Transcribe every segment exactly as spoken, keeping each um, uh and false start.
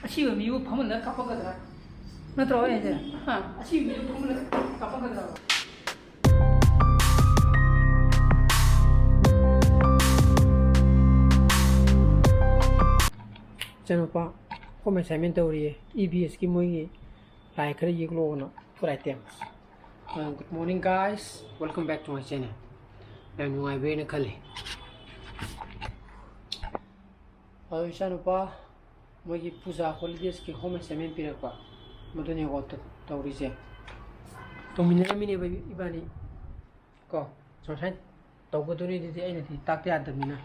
ꯑꯁꯤꯕ ꯃꯤꯕꯨ ꯐꯝꯍꯜꯂꯒ ꯀꯥꯞꯄꯛꯀꯗ꯭ꯔꯥ? ꯅꯠꯇ꯭ꯔꯣ ꯑꯩ ꯍꯥꯏꯁꯦ? ꯍꯥ? ꯑꯁꯤꯕ ꯃꯤꯕꯨ ꯐꯝꯍꯜꯂꯒ ꯀꯥꯞꯄꯛꯀꯗ꯭ꯔꯥ? ꯏꯆꯥꯅꯨꯄꯥ home assignment ꯇꯧꯔꯤꯌꯦ, E V S ꯀꯤ ꯃꯣꯏꯒꯤ ꯂꯥꯏ ꯈꯔ ꯌꯦꯛꯂꯛꯑꯣꯅ, food items. Uh, good morning, guys, welcome back to my channel. ꯌꯥꯝ ꯅꯨꯡꯉꯥꯏꯕ꯭ꯔꯦꯅ ꯈꯜꯂꯤ꯫ ꯑꯗꯣ ꯏꯆꯥꯅꯨꯄꯥ ꯃꯣꯏꯒꯤ ꯄꯨꯖꯥ holidays ꯀꯤ home assignment ꯄꯤꯔꯛꯄ, ꯃꯗꯨꯅꯦꯀꯣ ꯇ-, ꯇꯧꯔꯤꯁꯦ꯫ ꯇꯧꯃꯤꯟꯅꯔꯝꯃꯤꯅꯦꯕ ꯏꯕꯥꯅꯤ ꯀꯣ, ꯁꯨꯃꯥꯏꯅ ꯇꯧꯒꯗꯣꯔꯤꯗꯨꯗꯤ ꯑꯩꯅꯗꯤ ꯇꯥꯛꯇ ꯌꯥꯗꯕꯅꯤꯅ꯫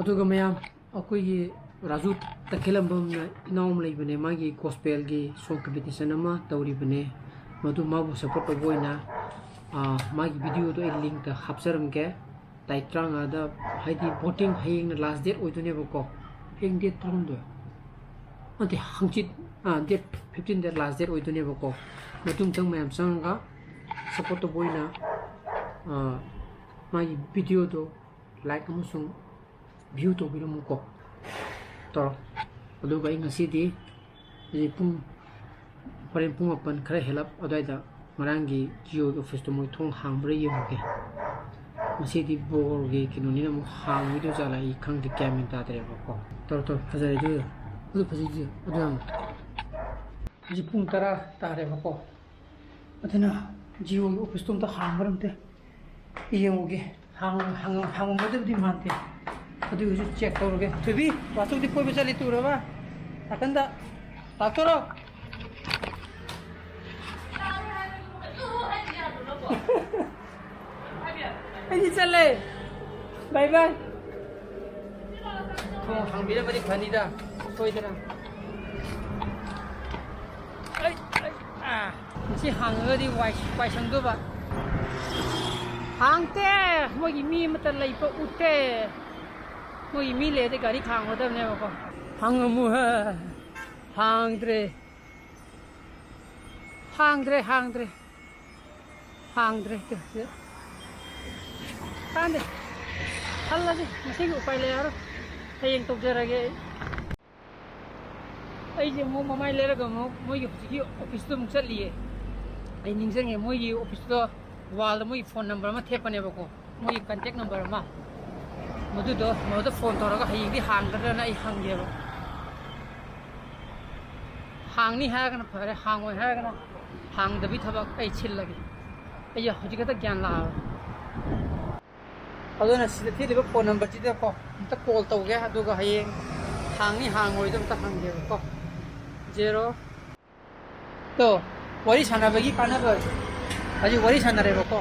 ꯑꯗꯨꯒ ꯃꯌꯥꯝ, ꯑꯩꯈꯣꯏꯒꯤ ꯔꯥꯖꯨ ꯇꯈꯦꯂꯝꯕꯝꯅ ꯏꯅꯥꯎ ꯑꯃ ꯂꯩꯕꯅꯦ, ꯃꯥꯒꯤ gospel ꯒꯤ song competition ꯑꯃ ꯇꯧꯔꯤꯕꯅꯦ꯫ ꯃꯗꯨ ꯃꯥꯕꯨ support ꯇꯧꯕ ꯑꯣꯏꯅ, ꯑꯥ, ꯃꯥꯒꯤ video ꯗꯣ ꯑꯩ link ꯇ ꯍꯥꯞꯆꯔꯝꯒꯦ꯫ ꯇꯥꯔꯤꯛ ꯇꯔꯥꯃꯉꯥꯗ, ꯍꯥꯏꯗꯤ voting ꯍꯌꯦꯡꯅ last date ꯑꯣꯏꯗꯣꯏꯅꯦꯕꯀꯣ꯫ ꯍꯌꯦꯡ date ꯇꯔꯥꯍꯨꯝꯗꯣꯏ ꯅꯠꯇꯦ, ꯍꯪꯆꯤꯠ, ꯑꯥ, date fifteen ꯗ last date ꯑꯣꯏꯗꯣꯏꯅꯦꯕꯀꯣ꯫ ꯃꯇꯨꯡ ꯃꯊꯪ ꯃꯌꯥꯝ ꯆꯪꯉꯒ support ꯇꯧꯕ ꯑꯣꯏꯅ, ꯑꯥ, ꯃꯥꯒꯤ video ꯗꯣ like ꯑꯃꯁꯨꯡ view ꯇꯧꯕꯤꯔꯝꯃꯨꯀꯣ꯫ ꯇꯧꯔꯣ꯫ ꯑꯗꯨꯒ ꯑꯩ ꯉꯁꯤꯗꯤ ꯍꯧꯖꯤꯛ ꯄꯨꯡ, ꯍꯣꯔꯦꯟ ꯄꯨꯡ ꯃꯥꯄꯟ ꯈꯔ ꯍꯦꯜꯂꯞ ꯑꯗꯨꯋꯥꯏꯗ ꯉꯔꯥꯡꯒꯤ Jio ꯒꯤ office ꯇꯣ ꯃꯣꯏ ꯊꯣꯡ ꯍꯥꯡꯕ꯭ꯔꯥ ꯌꯦꯡꯉꯨꯒꯦ꯫ ꯉꯁꯤꯗꯤ ꯕꯣꯔꯒꯤ ꯀꯩꯅꯣꯅꯤꯅ ꯑꯃꯨꯛ ꯍꯥꯡꯉꯣꯏꯗꯧ ꯖꯥꯠꯂꯥ ꯑꯩ ꯈꯪꯗꯦ, ꯒ꯭ꯌꯥꯟ ꯃꯦꯟ ꯇꯥꯗ꯭ꯔꯦꯕꯀꯣ꯫ ꯇꯧꯔꯣ, ꯇꯧꯔꯣ, ꯐꯖꯔꯦ ꯑꯗꯨ꯫ ꯑꯗꯨ ꯐꯖꯩ, ꯑꯗꯨ ꯌꯥꯝ꯫ ꯍꯧꯖꯤꯛ ꯄꯨꯡ ꯇꯔꯥ ꯇꯥꯔꯦꯕꯀꯣ꯫ ꯑꯗꯨꯅ Jio ꯒꯤ office ꯇꯣ ꯑꯝꯇ ꯍꯥꯡꯕ꯭ꯔꯥ ꯑꯝꯇ ꯌꯦꯡꯉꯨꯒꯦ꯫ ꯍꯥꯡ-, ꯍꯥꯡ-, ꯍꯥꯡꯉꯝꯒꯗꯕꯗꯤ ꯃꯥꯟꯗꯦ꯫ ꯑꯗꯨ ꯑꯣꯏꯔꯁꯨ check ꯇꯧꯔꯒꯦ꯫ ꯊꯣꯏꯕꯤ, ꯋꯥꯆꯧꯗꯤ ꯀꯣꯏꯕ ꯆꯠꯂꯤ ꯇꯨꯔꯕ? ꯅꯥꯀꯟꯗ ꯂꯥꯛꯇꯣꯔꯣ? ꯑꯩꯗꯤ ꯆꯠꯂꯦ꯫ Bye bye꯫ ꯊꯣꯡ ꯍꯥꯡꯕꯤꯔꯝꯃꯗꯤ ꯐꯅꯤꯗ, ꯁꯣꯏꯗꯅ꯫ ꯑꯩ, ꯑꯩ, ꯑꯥ, ꯃꯁꯤ ꯍꯥꯡꯉꯒꯗꯤ ꯋꯥꯏ, ꯋꯥꯏ ꯁꯪꯗꯧꯕ꯫ ꯍꯥꯡꯇꯦ꯫ ꯃꯣꯏꯒꯤ ꯃꯤ ꯑꯃꯠꯇ ꯂꯩꯕ ꯎꯠꯇꯦ꯫ ꯃꯣꯏꯒꯤ ꯃꯤ ꯂꯩꯔꯗꯤ ꯒꯥꯔꯤ ꯈꯥꯡꯒꯗꯕꯅꯦꯕꯀꯣ꯫ ꯍꯥꯡꯉꯝꯃꯨ ꯍꯦ꯫ ꯍꯥꯡꯗ꯭ꯔꯦ꯫ ꯍꯥꯡꯗ꯭ꯔꯦ, ꯍꯥꯡꯗ꯭ꯔꯦ꯫ ꯍꯥꯡꯗ꯭ꯔꯦ, ꯇꯨ, ꯁꯤꯗ꯫ ꯀꯥꯟꯗꯦ꯫ ꯈꯜꯂꯁꯤ, ꯉꯁꯤꯒꯤ ꯎꯄꯥꯏ ꯂꯩꯔꯔꯣꯏ꯫ ꯍꯌꯦꯡ ꯇꯧꯖꯔꯒꯦ ꯑꯩ꯫ ꯑꯩꯁꯦ ꯑꯃꯨꯛ ꯃꯃꯥꯏ ꯂꯩꯔꯒ ꯑꯃꯨꯛ ꯃꯣꯏꯒꯤ ꯍꯧꯖꯤꯛꯀꯤ ꯑꯣꯐꯤꯁꯇꯣ ꯑꯃꯨꯛ ꯆꯠꯂꯤꯌꯦ꯫ ꯑꯩ ꯅꯤꯡꯁꯤꯡꯉꯦ, ꯃꯣꯏꯒꯤ ꯑꯣꯐꯤꯁꯇꯣ ꯋꯥꯜꯗ ꯃꯣꯏꯒꯤ ꯐꯣꯟ ꯅꯝꯕꯔ ꯑꯃ ꯊꯦꯠꯄꯅꯦꯕꯀꯣ, ꯃꯣꯏꯒꯤ ꯀꯟꯇꯦꯛ ꯅꯝꯕꯔ ꯑꯃ꯫ ꯃꯗꯨꯗꯣ ꯃꯗꯨꯗ ꯐꯣꯟ ꯇꯧꯔꯒ ꯍꯌꯦꯡꯗꯤ ꯍꯥꯡꯒꯗ꯭ꯔꯅ ꯑꯩ ꯍꯪꯒꯦꯕ꯫ ꯍꯥꯡꯅꯤ ꯍꯥꯏꯔꯒꯅ ꯐꯔꯦ, ꯍꯥꯡꯉꯣꯏ ꯍꯥꯏꯔꯒꯅ ꯍꯥꯡꯗꯕꯤ ꯊꯕꯛ ꯑꯩ ꯁꯤꯜꯂꯒꯦ꯫ ꯑꯩ ꯍꯧꯖꯤꯛ ꯈꯛꯇ ꯒ꯭ꯌꯥꯟ ꯂꯥꯛꯑꯕ꯫ ꯑꯗꯨꯅ ꯁꯤꯗ ꯊꯤꯔꯤꯕ ꯐꯣꯟ ꯅꯝꯕꯔꯁꯤꯗꯀꯣ ꯑꯝꯇ ꯀꯣꯜ ꯇꯧꯒꯦ, ꯑꯗꯨꯒ ꯍꯌꯦꯡ ꯍꯥꯡꯅꯤ ꯍꯥꯡꯉꯣꯏꯗꯣ ꯑꯝꯇ ꯍꯪꯒꯦꯕꯀꯣ꯫ ꯖꯦꯔꯣ꯫ ꯇꯣ, ꯋꯥꯔꯤ ꯁꯥꯟꯅꯕꯒꯤ ꯀꯥꯟꯅꯕ ꯍꯧꯖꯤꯛ ꯋꯥꯔꯤ ꯁꯥꯟꯅꯔꯦꯕꯀꯣ꯫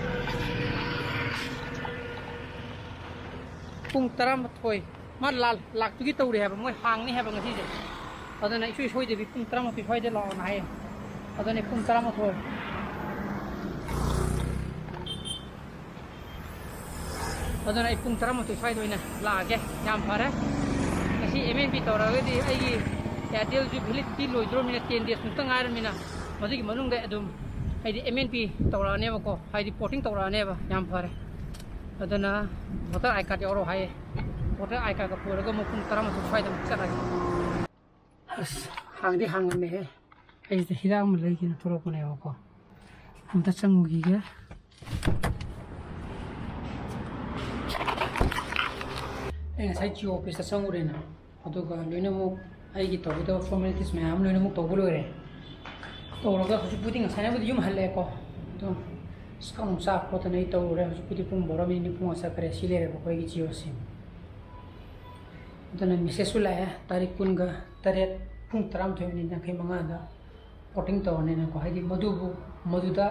ꯄꯨꯡ ꯇꯔꯥꯃꯥꯊꯣꯏ ꯃꯥ ꯂꯥꯛ-, ꯂꯥꯛꯄꯒꯤ ꯇꯧꯔꯦ ꯍꯥꯏꯕ, ꯃꯣꯏ ꯍꯥꯡꯅꯤ ꯍꯥꯏꯕ ꯉꯁꯤꯁꯦ꯫ ꯑꯗꯨꯅ ꯏꯁꯣꯏ ꯁꯣꯏꯗꯕꯤ ꯄꯨꯡ ꯇꯔꯥꯃꯥꯊꯣꯏ ꯁ꯭ꯋꯥꯏꯗ ꯂꯥꯛꯑꯣꯅ ꯍꯥꯏꯌꯦ꯫ ꯑꯗꯨꯅꯦ ꯄꯨꯡ ꯇꯔꯥꯃꯥꯊꯣꯏ꯫ ꯑꯗꯨꯅ ꯑꯩ ꯄꯨꯡ ꯇꯔꯥꯃꯥꯊꯣꯏ ꯁ꯭ꯋꯥꯏꯗ ꯑꯣꯏꯅ ꯂꯥꯛꯑꯒꯦ꯫ ꯌꯥꯝ ꯐꯔꯦ꯫ ꯉꯁꯤ ꯑꯦꯝ ꯑꯦꯟ ꯄꯤ ꯇꯧꯔꯒꯗꯤ ꯑꯩꯒꯤ ꯑꯦꯌꯥꯔꯇꯦꯜꯁꯨ ꯚꯦꯂꯤꯗꯤꯇꯤ ꯂꯣꯏꯗ꯭ꯔꯣꯃꯤꯅ, ꯇꯦꯟ ꯗꯦꯖ ꯃꯨꯛꯇ ꯉꯥꯏꯔꯃꯤꯅ, ꯃꯗꯨꯒꯤ ꯃꯅꯨꯡꯗ ꯑꯗꯨꯝ ꯍꯥꯏꯗꯤ ꯑꯦꯝ ꯑꯦꯟ ꯄꯤ ꯇꯧꯔꯛꯑꯅꯦꯕꯀꯣ, ꯍꯥꯏꯗꯤ ꯄꯣꯔꯇꯤꯡ ꯇꯧꯔꯛꯑꯅꯦꯕ꯫ ꯌꯥꯝ ꯐꯔꯦ꯫ ꯑꯗꯨꯅ ꯚꯣꯇꯔ ꯑꯥꯏ ꯀꯥꯔꯗ ꯌꯥꯎꯔꯛꯑꯣ ꯍꯥꯏꯌꯦ꯫ ꯚꯣꯇꯔ ꯑꯥꯏ ꯀꯥꯔꯗꯀ ꯄꯨꯔꯒ ꯑꯃꯨꯛ ꯄꯨꯡ ꯇꯔꯥꯃꯥꯊꯣꯏ ꯁ꯭ꯋꯥꯏꯗ ꯑꯃꯨꯛ ꯆꯠꯂꯒꯦ꯫ ꯑꯁ, ꯍꯥꯡꯗꯤ ꯍꯥꯡꯉꯝꯃꯦꯍꯦ꯫ ꯑꯩꯁꯤꯗ ꯍꯤꯗꯥꯛ ꯑꯃ ꯂꯩꯒꯦꯅ ꯊꯣꯛꯂꯛꯄꯅꯦꯕꯀꯣ꯫ ꯑꯝꯇ ꯆꯪꯉꯨꯈꯤꯒꯦ꯫ ꯑꯩ ꯉꯁꯥꯏ ꯖꯤꯑꯣ ꯑꯣꯐꯤꯁꯇ ꯆꯪꯉꯨꯔꯦꯅ, ꯑꯗꯨꯒ ꯂꯣꯏꯅꯃꯛ ꯑꯩꯒꯤ ꯇꯧꯒꯗꯕ ꯐꯣꯔꯃꯦꯂꯤꯇꯤꯁ ꯃꯌꯥꯝ ꯑꯃ ꯂꯣꯏꯅꯃꯛ ꯇꯧꯕ ꯂꯣꯏꯔꯦ꯫ ꯇꯧꯔꯒ ꯍꯧꯖꯤꯛꯄꯨꯗꯤ ꯉꯁꯥꯏꯅꯕꯨꯗꯤ ꯌꯨꯝ ꯍꯜꯂꯛꯑꯦꯀꯣ, ꯑꯗꯣ ꯑꯁ, ꯀꯥꯡ ꯆꯥ ꯈꯣꯠꯇꯅ ꯑꯩ ꯇꯧꯔꯨꯔꯦ꯫ ꯍꯧꯖꯤꯛꯄꯨꯗꯤ ꯄꯨꯡ ꯕꯥꯔꯣ ꯃꯤꯅꯤꯠ ꯅꯤꯐꯨꯃꯉꯥ ꯆꯠꯈ꯭ꯔꯦ꯫ ꯁꯤ ꯂꯩꯔꯦꯕ ꯑꯩꯈꯣꯏꯒꯤ ꯖꯤꯑꯣ ꯁꯤꯝ꯫ ꯑꯗꯨꯅ ꯃꯦꯁꯦꯖꯁꯨ ꯂꯥꯛꯑꯦ, ꯇꯥꯔꯤꯛ ꯀꯨꯟꯒ ꯇꯔꯦꯠ ꯄꯨꯡ ꯇꯔꯥꯃꯥꯊꯣꯏ ꯃꯤꯅꯤꯠ ꯌꯥꯡꯈꯩ ꯃꯉꯥꯗ ꯄꯣꯔꯇꯤꯡ ꯇꯧꯔꯅꯤꯅꯀꯣ, ꯍꯥꯏꯗꯤ ꯃꯗꯨꯕꯨ, ꯃꯗꯨꯗ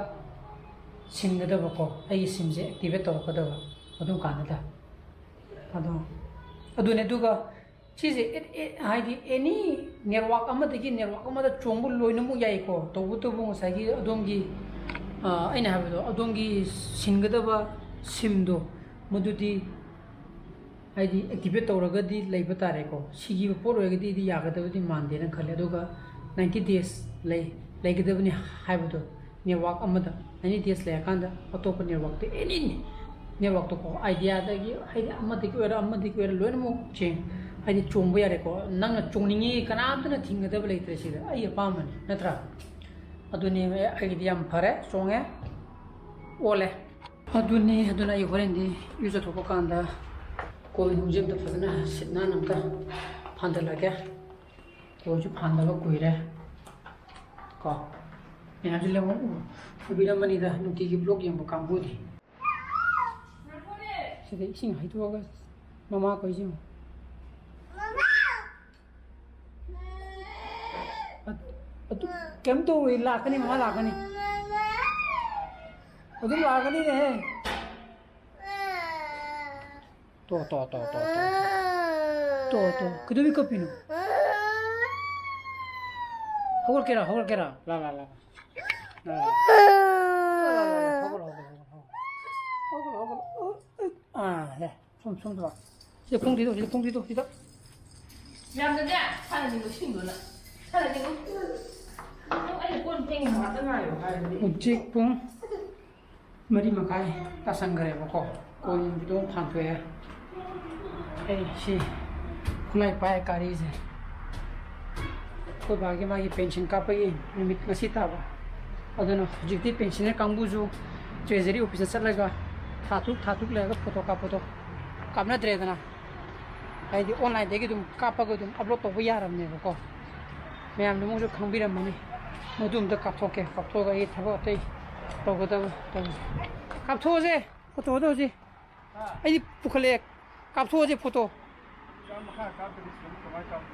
ꯁꯤꯟꯒꯗꯕꯀꯣ, ꯑꯩꯒꯤ ꯁꯤꯝꯁꯦ ꯑꯦꯛꯇꯤꯚꯦꯠ ꯇꯧꯔꯛꯀꯗꯕ ꯑꯗꯨꯝ ꯀꯥꯟꯗꯨꯗ꯫ ꯑꯗꯣ ꯑꯗꯨꯅꯦ꯫ ꯑꯗꯨꯒ ꯁꯤꯁꯦ ꯑꯦ-, ꯑꯦ-, ꯍꯥꯏꯗꯤ ꯑꯦꯅꯤ ꯅꯦꯠꯋꯥꯛ ꯑꯃꯗꯒꯤ ꯅꯦꯠꯋꯥꯛ ꯑꯃꯗ ꯆꯣꯡꯕ ꯂꯣꯏꯅꯃꯛ ꯌꯥꯏꯀꯣ꯫ ꯇꯧꯕꯇꯕꯨ ꯉꯁꯥꯏꯒꯤ ꯑꯗꯣꯝꯒꯤ, ꯑ, ꯑꯩꯅ ꯍꯥꯏꯕꯗꯣ, ꯑꯗꯣꯝꯒꯤ ꯁꯤꯟꯒꯗꯕ ꯁꯤꯝꯗꯣ, ꯃꯗꯨꯗꯤ ꯍꯥꯏꯗꯤ ꯑꯦꯛꯇꯤꯚꯦꯠ ꯇꯧꯔꯒꯗꯤ ꯂꯩꯕ ꯇꯥꯔꯦꯀꯣ꯫ ꯁꯤꯈꯤꯕ ꯄꯣꯠ ꯑꯣꯏꯔꯒꯗꯤ ꯑꯩꯗꯤ ꯌꯥꯒꯗꯕꯗꯤ ꯃꯥꯟꯗꯦꯅ ꯈꯜꯂꯦ꯫ ꯑꯗꯨꯒ ꯅꯥꯏꯟꯇꯤ ꯗꯦꯖ ꯂꯩ, ꯂꯩꯒꯗꯕꯅꯤ ꯍꯥꯏꯕꯗꯣ, ꯅꯦꯠꯋꯥꯛ ꯑꯃꯗ ꯅꯥꯏꯟꯇꯤ ꯗꯦꯖ ꯂꯩꯔꯀꯥꯟꯗ ꯑꯇꯣꯞꯄ ꯅꯦꯠꯋꯥꯛꯇ, ꯑꯦꯅꯤ ꯅꯦꯠꯋꯥꯛꯇꯀꯣ, ꯑꯥꯏꯗꯤꯌꯥꯗꯒꯤ ꯍꯥꯏꯗꯤ ꯑꯃꯗꯒꯤ ꯑꯣꯏꯔꯣ, ꯑꯃꯗꯒꯤ ꯑꯣꯏꯔꯣ, ꯂꯣꯏꯅꯃꯛ ꯆꯦꯟ-, ꯍꯥꯏꯗꯤ ꯆꯣꯡꯕ ꯌꯥꯔꯦꯀꯣ, ꯅꯪꯅ ꯆꯣꯡꯅꯤꯡꯉꯤ ꯀꯅꯥꯝꯇꯅ ꯊꯤꯡꯒꯗꯕ ꯂꯩꯇ꯭ꯔꯦ ꯁꯤꯗ, ꯑꯩ ꯑꯄꯥꯝꯕꯅꯤ, ꯅꯠꯇ꯭ꯔꯥ? ꯑꯗꯨꯅꯦ ꯑꯩꯒꯤꯗꯤ ꯌꯥꯝ ꯐꯔꯦ, ꯆꯣꯡꯉꯦ, ꯑꯣꯜꯂꯦ꯫ ꯑꯗꯨꯅꯦ, ꯑꯗꯨꯅ ꯑꯩ ꯍꯣꯔꯦꯟꯗꯤ ꯏꯔꯨꯖꯊꯣꯛꯄ ꯀꯥꯟꯗ ꯀꯣꯜ ꯂꯤꯛꯁꯦ ꯑꯝꯇ ꯐꯖꯅ ꯁꯤꯠ ꯅꯥꯟꯅ ꯑꯝꯇ ꯐꯥꯟꯗꯜꯂꯒꯦ꯫ ꯀꯣꯜꯁꯨ ꯐꯥꯟꯗꯕ ꯀꯨꯏꯔꯦ ꯀꯣ꯫ ꯃꯌꯥꯝꯁꯨ ꯂꯦꯡꯉꯣ ꯎꯕꯤꯔꯝꯃꯅꯤꯗ, ꯅꯨꯡꯇꯤꯒꯤ ꯕ꯭ꯂꯣꯛ ꯌꯦꯡꯕ ꯀꯥꯡꯕꯨꯗꯤ꯫ ꯁꯤꯗ ꯏꯁꯤꯡ ꯍꯩꯗꯣꯛꯑꯒ ꯃꯃꯥ ꯀꯣꯏꯁꯤ ꯌꯦꯡꯉꯨ꯫ ꯑꯗꯨ, ꯑꯗꯨ ꯀꯩꯝ ꯇꯧꯔꯣꯏ, ꯂꯥꯛꯀꯅꯤ, ꯃꯃꯥ ꯂꯥꯛꯀꯅꯤ꯫ ꯑꯗꯨꯝ ꯂꯥꯛꯀꯅꯤꯅꯦꯍꯦ꯫ ꯇꯣ, ꯇꯣ, ꯇꯣ, ꯇꯣ, ꯇꯣ꯫ ꯇꯣ, ꯇꯣ꯫ ꯀꯩꯗꯧꯕꯩ ꯀꯞꯄꯤꯅꯣ? ꯍꯧꯒꯠꯀꯦꯔꯥ, ꯍꯧꯒꯠꯀꯦꯔꯥ? ꯂꯥ, ꯂꯥ, ꯂꯥ꯫ ꯂꯥ, ꯂꯥ, ꯂꯥ꯫ ꯂꯥ, ꯂꯥ, ꯂꯥ, ꯂꯥ꯫ ꯍꯧꯒꯠꯂꯣ, ꯍꯧꯒꯠꯂꯣ, ꯍꯧꯒꯠꯂꯣ, ꯍꯧꯒꯠꯂꯣ꯫ ꯍꯧꯒꯠꯂꯣ, ꯍꯧꯒꯠꯂꯣ꯫ ꯑ, ꯁꯦ, ꯁꯣꯝ, ꯁꯣꯝꯗ ꯂꯥꯛꯑꯣ꯫ ꯁꯤꯗ ꯈꯣꯡ ꯊꯤꯗꯣꯛ, ꯁꯤꯗ ꯈꯣꯡ ꯊꯤꯗꯣꯛ, ꯁꯤꯗ꯫ ꯌꯥꯝꯅꯅꯦ, ꯁꯥꯟꯅꯅꯤꯡꯕ ꯁꯤꯡꯗꯨꯅ꯫ ꯁꯥꯟꯅꯅꯤꯡꯕ꯫ ꯅꯪ ꯑꯩꯅ ꯀꯣꯟ ꯐꯦꯡꯉꯤ ꯉꯥꯛꯇ ꯉꯥꯏꯌꯣ ꯍꯥꯏꯕꯅꯤ꯫ ꯍꯧꯖꯤꯛ ꯄꯨꯡ ꯃꯔꯤ ꯃꯈꯥꯏ ꯇꯥꯁꯟꯈ꯭ꯔꯦꯕꯀꯣ꯫ ꯀꯣꯟꯗꯣ ꯐꯥꯟꯊꯣꯛꯑꯦ꯫ ꯑꯩ ꯁꯤ ꯈꯨꯠꯂꯥꯏ ꯄꯥꯏ ꯒꯥꯔꯤꯁꯦ꯫ ꯑꯩꯈꯣꯏ ꯕꯥꯒꯤ ꯃꯥꯒꯤ ꯄꯦꯟꯁꯤꯟ ꯀꯥꯞꯄꯒꯤ ꯅꯨꯃꯤꯠ ꯉꯁꯤ ꯇꯥꯕ꯫ ꯑꯗꯨꯅ ꯍꯧꯖꯤꯛꯇꯤ ꯄꯦꯟꯁꯤꯟꯅꯔ ꯀꯥꯡꯕꯨꯁꯨ ꯇ꯭ꯔꯦꯖꯔꯤ ꯑꯣꯐꯤꯁꯇ ꯆꯠꯂꯒ ꯊꯥ ꯇꯔꯨꯛ, ꯊꯥ ꯇꯔꯨꯛ ꯂꯩꯔꯒ ꯐꯣꯇꯣ ꯀꯥꯞꯄꯗꯣ ꯀꯥꯞꯅꯗ꯭ꯔꯦꯗꯅ꯫ ꯍꯥꯏꯗꯤ ꯑꯣꯟꯂꯥꯏꯟꯗꯒꯤ ꯑꯗꯨꯝ ꯀꯥꯞꯄꯒ ꯑꯗꯨꯝ ꯑꯞꯂꯣꯗ ꯇꯧꯕ ꯌꯥꯔꯕꯅꯦꯕꯀꯣ꯫ ꯃꯌꯥꯝꯅ ꯑꯃꯨꯛꯁꯨ ꯈꯪꯕꯤꯔꯝꯃꯅꯤ꯫ ꯃꯗꯨ ꯑꯝꯇ ꯀꯥꯞꯊꯣꯛꯀꯦ, ꯀꯥꯞꯊꯣꯛꯑꯒ ꯑꯩ ꯊꯕꯛ ꯑꯇꯩ ꯇꯧꯒꯗꯕ ꯇꯧꯒꯦ꯫ ꯀꯥꯞꯊꯣꯛꯑꯁꯦ, ꯐꯣꯇꯣꯗꯣ ꯍꯧꯖꯤꯛ꯫ ꯑꯩꯗꯤ ꯄꯨꯈꯠꯂꯛꯑꯦ, ꯀꯥꯞꯊꯣꯛꯑꯁꯦ ꯐꯣꯇꯣ꯫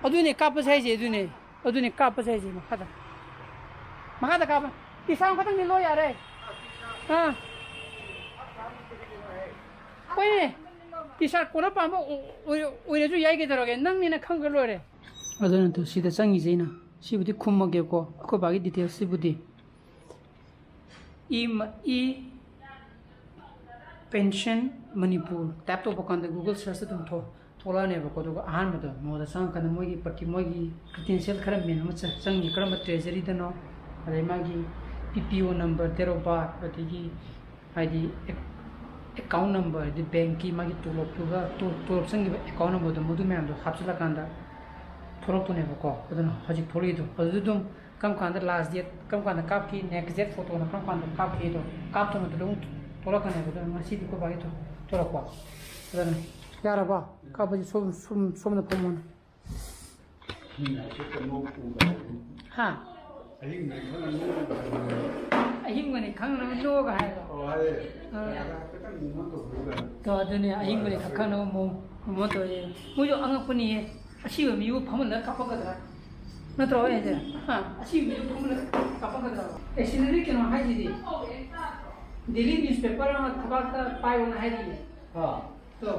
ꯑꯗꯨꯅꯦ ꯀꯥꯞꯄꯁꯦ ꯍꯥꯏꯁꯦ, ꯑꯗꯨꯅꯦ, ꯑꯗꯨꯅꯦ ꯀꯥꯞꯄꯁꯦ ꯍꯥꯏꯁꯦ ꯃꯈꯥꯗ꯫ ꯃꯈꯥꯗ ꯀꯥꯞꯄ꯫ ꯇꯤ ꯁꯥꯔꯠ ꯑꯃꯈꯛꯇꯪꯗꯤ ꯂꯣꯏ ꯌꯥꯔꯦ꯫ ꯑꯥ꯫ ꯍꯣꯏꯅꯦ꯫ ꯇꯤ ꯁꯥꯔꯠ ꯀꯣꯟꯅ ꯄꯥꯝꯕ ꯑꯣꯏ-, ꯑꯣꯏꯔꯁꯨ ꯌꯥꯏ, ꯀꯩꯗꯧꯔꯒꯦ? ꯅꯪꯅꯦꯅ ꯈꯪꯈ꯭ꯔ ꯂꯣꯏꯔꯦ꯫ ꯑꯗꯨꯅ ꯇꯨ ꯁꯤꯗ ꯆꯪꯉꯤꯁꯦ ꯑꯩꯅ꯫ ꯁꯤꯕꯨꯗꯤ ꯈꯨꯝꯃꯒꯦꯀꯣ, ꯑꯩꯈꯣꯏ ꯕꯥꯒꯤ ꯗꯤꯇꯦꯜꯁꯁꯤꯕꯨꯗꯤ꯫ ꯏ ꯃ-, ꯏ ꯄꯦꯟꯁꯟ ꯃꯅꯤꯄꯨꯔ ꯇꯥꯏꯞ ꯇꯧꯕ ꯀꯥꯟꯗ Google search ꯑꯗꯨꯝ ꯊꯣꯛ-, ꯊꯣꯛꯂꯛꯑꯅꯦꯕꯀꯣ꯫ ꯑꯗꯨꯒ ꯑꯍꯥꯟꯕꯗ ꯃꯉꯣꯟꯗ ꯆꯪꯉꯀꯥꯟꯗ ꯃꯣꯏꯒꯤ ꯄꯔꯇꯤ-, ꯃꯣꯏꯒꯤ credential ꯈꯔ ꯃꯦꯟꯕ ꯑꯃ ꯆꯪ-, ꯆꯪꯉꯤ꯫ ꯀꯔꯝꯕ ꯇ꯭ꯔꯦꯖꯔꯤꯗꯅꯣ, ꯑꯗꯩ ꯃꯥꯒꯤ P P O number, date of birth, ꯑꯗꯒꯤ ꯍꯥꯏꯗꯤ ꯑꯦꯛ-, ꯑꯦꯀꯥꯎꯟ ꯅꯝꯕꯔ ꯍꯥꯏꯗꯤ ꯕꯦꯡꯀꯤ ꯃꯥꯒꯤ ꯇꯣꯂꯣꯞꯇꯨꯒ ꯇꯣ- ꯇꯣꯂꯣꯞ ꯆꯪꯈꯤꯕ ꯑꯦꯀꯥꯎꯟ ꯅꯝꯕꯔꯗꯣ ꯃꯗꯨ ꯃꯌꯥꯝꯗꯣ ꯍꯥꯞꯆꯤꯜꯂꯀꯥꯟꯗ ꯊꯣꯛꯂꯛꯇꯣꯏꯅꯦꯕꯀꯣ꯫ ꯑꯗꯨꯅ ꯍꯧꯖꯤꯛ ꯊꯣꯛꯂꯛꯏꯗꯣ ꯑꯗꯨꯗ ꯑꯗꯨꯝ ꯀꯔꯝ ꯀꯥꯟꯗ ꯂꯥꯁ ꯗꯦꯠ, ꯀꯔꯝ ꯀꯥꯟꯗ ꯀꯥꯞꯈꯤ, ꯅꯦꯛꯁ ꯗꯦꯠ ꯐꯣꯇꯣꯅ ꯀꯔꯝ ꯀꯥꯟꯗ ꯀꯥꯞꯈꯤ ꯑꯗꯣ ꯀꯥꯞꯇꯣ ꯃꯗꯨꯗ ꯑꯗꯨꯝ ꯊꯣꯛꯂꯛꯀꯅꯦꯕ꯫ ꯑꯗꯨꯅ ꯉꯁꯤꯗꯤ ꯑꯩꯈꯣꯏ ꯕꯥꯒꯤ ꯊꯣ- ꯊꯣꯛꯂꯛꯄ꯫ ꯑꯗꯨꯅ ꯌꯥꯔꯕꯣ? ꯀꯥꯞꯄꯁꯤ ꯁꯣꯝ ꯁꯣꯝ ꯁꯣꯝꯗ ꯐꯝꯃꯣꯅꯦ꯫ ꯍꯥ? ꯑꯍꯤꯡꯕꯅꯤ ꯈꯪꯅ ꯅꯣꯛꯑꯒ ꯍꯥꯏꯕ꯫ ꯑꯣ, ꯍꯥꯏꯌꯦ꯫ ꯑꯥ꯫ ꯍꯥꯏꯐꯦꯠꯇꯪ ꯃꯨꯛ ꯇꯧꯕꯤꯌꯨ ꯀꯩꯅꯣ꯫ ꯇꯣ, ꯑꯗꯨꯅꯦ, ꯑꯍꯤꯡꯕꯅꯤ ꯈꯪꯅ ꯃꯨꯛ, ꯃꯨꯛ ꯇꯧꯋꯦ꯫ ꯃꯣꯏꯁꯨ ꯑꯉꯛꯄꯅꯤꯍꯦ꯫ ꯑꯁꯤꯕ ꯃꯤꯕꯨ ꯐꯝꯍꯜꯂꯒ ꯀꯥꯞꯄꯛꯀꯗ꯭ꯔꯥ? ꯅꯠꯇ꯭ꯔꯣ ꯑꯩ ꯍꯥꯏꯁꯦ? ꯍꯥ? ꯑꯁꯤꯕ ꯃꯤꯕꯨ ꯐꯝꯍꯜꯂꯒ ꯀꯥꯞꯄꯛꯀꯗ꯭ꯔꯥ? ꯑꯦ, ꯁꯤꯗꯗꯤ ꯀꯩꯅꯣ ꯍꯥꯏꯁꯤꯗꯤ, ꯗꯦꯂꯤ ꯅ꯭ꯌꯨꯁꯄꯦꯄꯔ ꯑꯃ ꯊꯕꯥꯛꯇ ꯄꯥꯏꯌꯣꯅ ꯍꯥꯏꯔꯤꯌꯦ꯫ ꯑꯥ꯫ ꯇꯣ꯫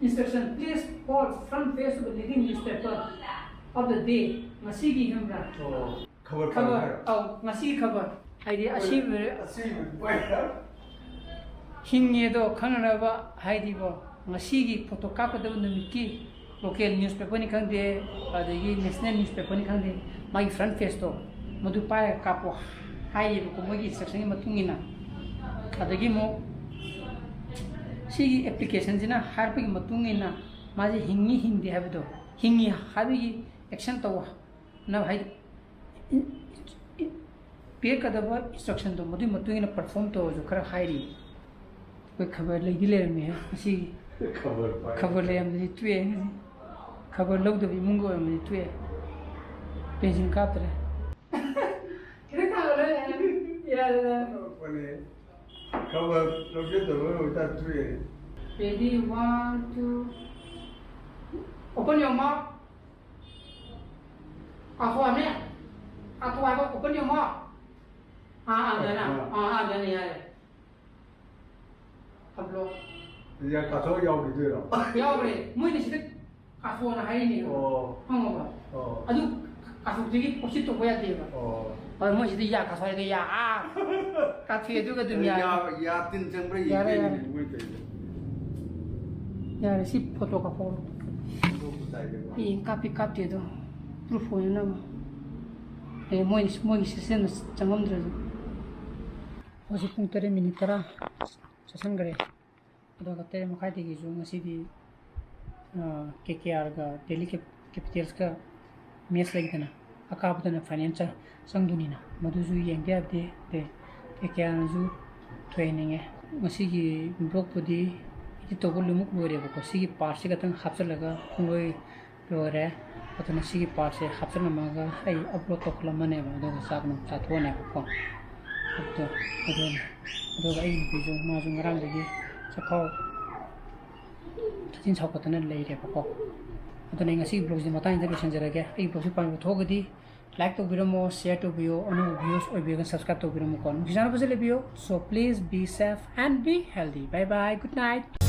Instruction, please hold front page of the leading newspaper of the day. ꯉꯁꯤꯒꯤ ꯈꯪꯕ꯭ꯔꯥ? ꯑꯣ, ꯈꯕꯔ ꯈꯕꯔ, ꯄꯥꯏꯕ ꯍꯥꯏꯔꯣ? ꯑꯧ, ꯉꯁꯤꯒꯤ ꯈꯕꯔ꯫ ꯍꯥꯏꯗꯤ ꯑꯁꯤꯕ ꯑꯁꯤꯕ ꯄꯥꯏꯕ꯫ ꯍꯤꯡꯉꯦꯗꯣ ꯈꯪꯅꯅꯕ ꯍꯥꯏꯗꯤꯀꯣ, ꯉꯁꯤꯒꯤ ꯐꯣꯇꯣ ꯀꯥꯞꯀꯗꯕ ꯅꯨꯃꯤꯠꯀꯤ ꯂꯣꯀꯦꯜ ꯅ꯭ꯌꯨꯁꯄꯦꯄꯔꯅꯤ ꯈꯪꯗꯦ, ꯑꯗꯒꯤ ꯅꯦꯁꯅꯦꯜ ꯅ꯭ꯌꯨꯁꯄꯦꯄꯔꯅꯤ ꯈꯪꯗꯦ, ꯃꯥꯒꯤ ꯐ꯭ꯔꯟ ꯄꯦꯖꯇꯣ ꯃꯗꯨ ꯄꯥꯏꯔꯒ ꯀꯥꯞꯄꯣ ꯍꯥꯏꯌꯦꯕꯀꯣ, ꯃꯣꯏꯒꯤ ꯏꯟꯁꯇ꯭ꯔꯛꯁꯟꯒꯤ ꯃꯇꯨꯡ ꯏꯟꯅ꯫ ꯑꯗꯒꯤ ꯑꯃꯨꯛ ꯁꯤꯒꯤ ꯑꯦꯄ꯭ꯂꯤꯀꯦꯁꯟꯁꯤꯅ ꯍꯥꯏꯔꯛꯄꯒꯤ ꯃꯇꯨꯡ ꯏꯟꯅ ꯃꯥꯁꯦ ꯍꯤꯡꯉꯤ ꯍꯤꯡꯗꯦ ꯍꯥꯏꯕꯗꯣ, ꯍꯤꯡꯉꯤ ꯍꯥꯏꯕꯒꯤ ꯑꯦꯛꯁꯟ ꯇꯧ ꯅ ꯍꯥꯏꯗꯤ, ꯏꯟ-, ꯏꯟ-, ꯏꯟ-, ꯄꯤꯔꯛꯀꯗꯕ ꯏꯟꯁꯇ꯭ꯔꯛꯁꯟꯗꯣ ꯃꯗꯨꯒꯤ ꯃꯇꯨꯡ ꯏꯟꯅ ꯄꯔꯐꯣꯔꯝ ꯇꯧꯔꯁꯨ ꯈꯔ ꯍꯥꯏꯔꯤ꯫ ꯑꯩꯈꯣꯏ ꯈꯕꯔ ꯂꯩꯗꯤ ꯂꯩꯔꯝꯃꯦꯍꯦ ꯉꯁꯤꯒꯤ꯫ ꯈꯕꯔ ꯄꯥꯏ꯫ ꯈꯕꯔ ꯂꯩꯔꯝꯗꯗꯤ ꯇꯣꯛꯑꯦ ꯉꯁꯤ꯫ ꯈꯕꯔ ꯂꯧꯗꯕ ꯏꯃꯨꯡꯒ ꯑꯣꯏꯔꯝꯃꯗꯤ ꯇꯣꯛꯑꯦ꯫ ꯄꯦꯟꯁꯤꯜ ꯀꯥꯞꯇ꯭ꯔꯦ꯫ ꯈꯤꯇꯪ ꯊꯥꯡꯒꯠꯂꯣ, ꯌꯥꯔꯦ, ꯌꯥꯔꯦ, ꯌꯥꯔꯦ꯫ ꯑꯉꯛꯄꯅꯦ꯫ ꯈꯕꯔ ꯂꯧꯖꯗꯕ ꯑꯣꯏꯇꯥꯔꯗꯤ ꯇꯣꯛꯑꯦ꯫ Ready, one, two. Open your mouth. ꯀꯥꯊꯣꯛꯑꯣ ꯍꯥꯏꯕꯅꯦ꯫ ꯀꯥꯊꯣꯛꯑꯣ ꯍꯥꯏꯕ, open your mouth꯫ ꯑꯥ, ꯑꯥ, ꯑꯗꯨꯃꯥꯏꯅ꯫ ꯑꯥ꯫ ꯑꯥ, ꯑꯥ, ꯑꯗꯨꯃꯥꯏꯅ ꯌꯥꯔꯦ꯫ ꯑꯞꯂꯣꯗ꯫ ꯌꯥ, ꯀꯥꯊꯣꯛꯑ ꯌꯥꯎꯈꯤꯗꯣꯏꯔꯣ? ꯌꯥꯎꯈ꯭ꯔꯦ꯫ ꯃꯣꯏꯅ ꯁꯤꯗ ꯀꯥꯊꯣꯛꯑꯣꯅ ꯍꯥꯏꯔꯤꯅꯦꯕ꯫ ꯑꯣ꯫ ꯈꯪꯉꯕ? ꯑꯣ꯫ ꯑꯗꯨ ꯀꯥꯊꯣꯛꯇ꯭ꯔꯤꯒꯤ ꯄꯣꯠꯁꯤ ꯇꯧꯕ ꯌꯥꯗꯦꯕ꯫ ꯑꯣ꯫ ꯍꯣꯏ, ꯃꯣꯏ ꯁꯤꯗ ꯌꯥ ꯀꯥꯊꯣꯛꯑꯦ, ꯌꯥ, ꯑꯥ! ꯀꯥꯊꯣꯛꯑꯦ, ꯑꯗꯨꯒ ꯑꯗꯨꯝ ꯌꯥꯔꯦ꯫ ꯌꯥ, ꯌꯥ ꯇꯤꯟ ꯆꯪꯕ꯭ꯔꯥ ꯌꯥꯔꯦ, ꯌꯦꯡꯗꯣꯏꯅꯤꯅꯦ ꯌꯥꯔꯦ꯫ ꯃꯣꯏ ꯇꯧꯔꯤꯗꯣ꯫ ꯌꯥꯔꯦ, ꯁꯤ ꯐꯣꯇꯣ ꯀꯥꯞꯍꯧꯔꯣ꯫ ꯐꯣꯇꯣꯕꯨ ꯇꯥꯏꯗꯀꯣ꯫ ꯍꯌꯦꯡ ꯀꯥꯞꯄꯤ ꯀꯥꯞꯇꯦ ꯑꯗꯣ ꯄ꯭ꯔꯨꯐ ꯑꯣꯏꯅꯅꯕ꯫ ꯍꯌꯦꯡ ꯃꯣꯏ, ꯃꯣꯏꯒꯤ ꯁꯤꯁꯇꯦꯝꯗ ꯆꯪꯉꯝꯗ꯭ꯔꯁꯨ꯫ ꯍꯧꯖꯤꯛ ꯄꯨꯡ ꯇꯔꯦꯠ ꯃꯤꯅꯤꯠ ꯇꯔꯥ꯫ ꯆꯠꯁꯟꯈ꯭ꯔꯦ꯫ ꯑꯗꯨꯒ ꯇꯔꯦꯠ ꯃꯈꯥꯏꯗꯒꯤꯁꯨ ꯉꯁꯤꯗꯤ ꯀꯦ ꯀꯦ ꯑꯥꯔꯒ ꯗꯦꯜꯂꯤ ꯀꯦꯄꯤꯇꯦꯜꯁꯀ ꯃꯦꯠꯆ ꯂꯩꯗꯅ, ꯑꯀꯥꯕꯗꯅ ꯐꯥꯏꯅꯦꯜ ꯆꯪꯗꯣꯏꯅꯤꯅ, ꯃꯗꯨꯁꯨ ꯌꯦꯡꯗ ꯌꯥꯗꯦ꯫ ꯑꯗꯩ ꯀꯦ ꯀꯦ ꯑꯥꯔꯅꯁꯨ ꯊꯣꯏꯍꯟꯅꯤꯡꯉꯦ꯫ ꯉꯁꯤꯒꯤ ꯕ꯭ꯂꯣꯛꯄꯨꯗꯤ ꯏꯗꯤꯠ ꯇꯧꯕ ꯂꯣꯏꯅꯃꯛ ꯂꯣꯏꯔꯦꯕꯀꯣ꯫ ꯁꯤꯒꯤ ꯄꯥꯔꯠꯁꯤ ꯈꯛꯇꯪ ꯍꯥꯞꯆꯤꯜꯂꯒ ꯄꯨꯡꯂꯣꯏ ꯂꯣꯏꯔꯦ꯫ ꯑꯗꯨꯅ ꯁꯤꯒꯤ ꯄꯥꯔꯠꯁꯦ ꯍꯥꯞꯆꯤꯜꯂꯝꯃꯒ ꯑꯩ ꯑꯞꯂꯣꯗ ꯇꯧꯈꯠꯂꯝꯃꯅꯦꯕ꯫ ꯑꯗꯨꯒ ꯆꯥꯛ ꯅꯨꯡ ꯆꯥꯊꯣꯛꯑꯅꯦꯕꯀꯣ꯫ ꯑꯗꯨ ꯑꯗꯨꯅꯤ꯫ ꯑꯗꯨꯒ ꯑꯩ ꯅꯨꯄꯤꯁꯨ, ꯃꯥꯁꯨ ꯉꯔꯥꯡꯗꯒꯤ ꯆꯈꯥꯎ ꯊꯥꯖꯤꯟ ꯁꯥꯎꯒꯠꯇꯅ ꯂꯩꯔꯦꯕꯀꯣ꯫ ꯑꯗꯨꯅ ꯑꯩ ꯉꯁꯤꯒꯤ ꯕ꯭ꯂꯣꯛꯁꯤ ꯃꯇꯥꯡꯁꯤꯗ ꯂꯣꯏꯁꯤꯟꯖꯔꯒꯦ꯫ ꯑꯩꯒꯤ ꯕ꯭ꯂꯣꯛꯁꯤ ꯄꯥꯝꯕ ꯊꯣꯛꯑꯒꯗꯤ ꯂꯥꯏꯛ ꯇꯧꯕꯤꯔꯝꯃꯣ, ꯁꯤꯌꯔ ꯇꯧꯕꯤꯌꯣ, ꯑꯅꯧꯕ ꯚ꯭ꯌꯨꯁ ꯑꯣꯏꯕꯤꯔꯒꯅ ꯁꯕꯁꯀ꯭ꯔꯥꯏꯕ ꯇꯧꯕꯤꯔꯝꯃꯨꯀꯣ꯫ ꯅꯨꯡꯁꯤ ꯆꯥꯟꯅꯕꯁꯦ ꯂꯩꯕꯤꯌꯣ꯫ So please be safe and be healthy. Bye bye, good night.